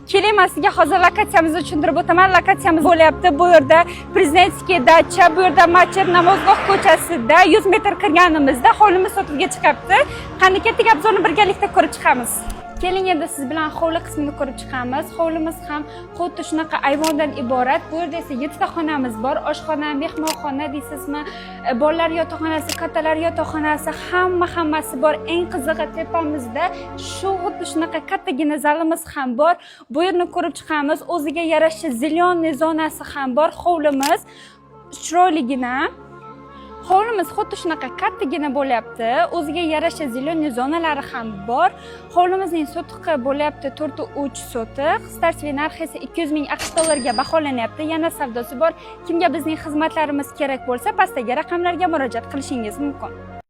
Keling, man sizga hozir lokatsiyamizni tushuntirib o'taman. Lokatsiyamiz bo'lyapti bu yerda Президентский dacha, bu yerda masjid, Namozgoh ko'chasida 100 metr kirganimizda hovlimiz sotuvga chiqyapti. Qani, ketdik, обзор ni birgalikda ko'rib chiqamiz. Keling, endi siz bilan hovli qismini ko'rib chiqamiz. Hovlimiz ham xuddi shunaqa ayvondan iborat. Bu yerda esa 7 ta xonamiz bor. Oshxona, mehmonxona deysizmi, bolalar yotoqxonasi, kattalar yotoqxonasi, hamma hammasi bor. Eng qizig'i, tepamizda shu xuddi shunaqa kattagina zalimiz ham bor. Bu yerni ko'rib chiqamiz. O'ziga yarasha зеленый zonasi ham bor. Hovlimiz chiroyligina. Hovlimiz xuddi shunaqa kattagina bo'lyapti. O'ziga yarasha зеленый zonalari ham bor. Hovlimizning sotixi bo'lyapti 4,3 sotix. Стартовый narxi esa 200 ming AQSh dollariga baholanyapti. Yana savdosi bor. Kimga bizning xizmatlarimiz kerak bo'lsa, pastdagi raqamlarga murojaat qilishingiz mumkin.